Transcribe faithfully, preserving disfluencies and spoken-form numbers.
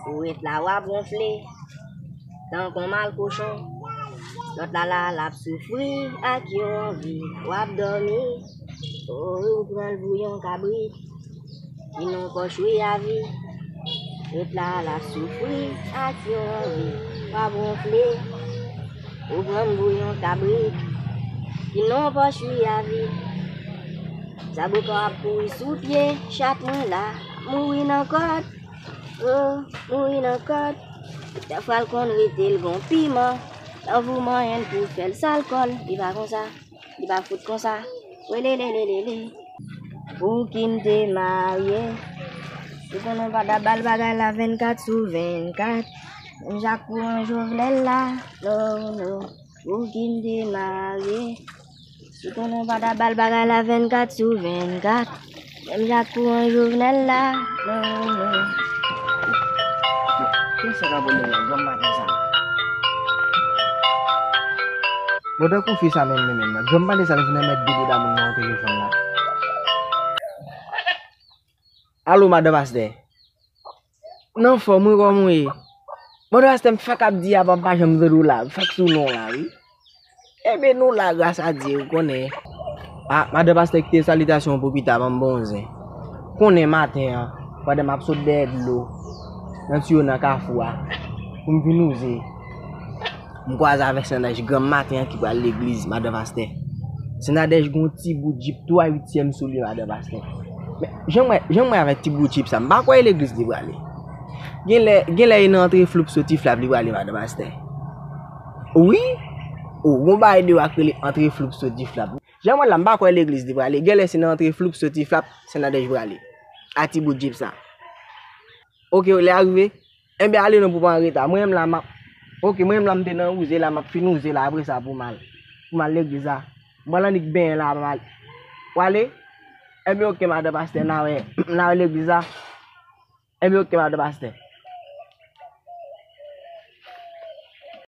Ou ret la, w ap wonfle tankou yon mal kochon. Lòt la la, l ap soufri ak yon anvi. W ap dòmi, o, ou pran l pou yon kabrit ki nan pòch wi avi. Ret la, l ap soufri ak yon anvi. W ap wonfle, ou pran m pou yon kabrit ki nan pòch wi avi. Zaboka w ap kouri sou pye chat mwen la, mouri nan kòd. O, mouri nan kòd. Dèfwa l konn rete l gon piman. Lè w manyen l pou fè l sal kò l. Li pa konsa, li pa fout konsa. Welelelelele. Pouki m te marye? Ou konnen w pa ta ba l bagay la vennkat sou vennkat. Menm jan ak kouran Jovenel la. No, no. Pouki m te marye? Ou konnen w pa ta ba l bagay la vennkat sou vennkat. Menm jan ak kouran Jovenel la. No, no. Kiyès sa k ap rele la granm maten sa? Bon, tankou fi sa menm li menm nan. Granm maten sa l vin remèt de do damoun nan telefòn la. Alo, madan pastè. Nan fòm wi, kòman w ye? Madan pastè, m fèk ap di a, m pa janm tande w la. M fèk sou non la, wi. Enben, nou la, gras a Dye, ou konnen. A, madan pastè, kite salitasyon pou pita, ban m bon zen. Konnen maten an, pandan m ap sot dèyè dlo, nan tiyo nan kafou a, pou m vin wouze, m kwaze avèk Sennadèj granm maten an ki pral legliz, madan pastè. Sennadèj gon ti bout jip twa uityèm sou li, madan pastè. Men, jan m wè, jan m wè avèk ti bout jip sa, m pa kwè e legliz li prale. Genlè, genlè e nan antre floup soti flap li prale, madan pastè. Wi? O, gon bagay deyò a k rele antre floup soti flap. Jan m wè l la, m pa kwè legliz li prale. Genlè se nan antre floup soti flap, Sennadèj prale. A ti bout jip sa. Oke, lè a rive, enben ale non pou pa an reta. Mwen menm la, m ap, oke, mwen menm la, m te nan wouze la, m ap fin wouze la, apre sa pou m al, pou m al legliz la. M pral annik benyen la, m al. W ale? Enben oke, madan pastè, n a wè, n a wè legliz la. Enben oke, madan pastè.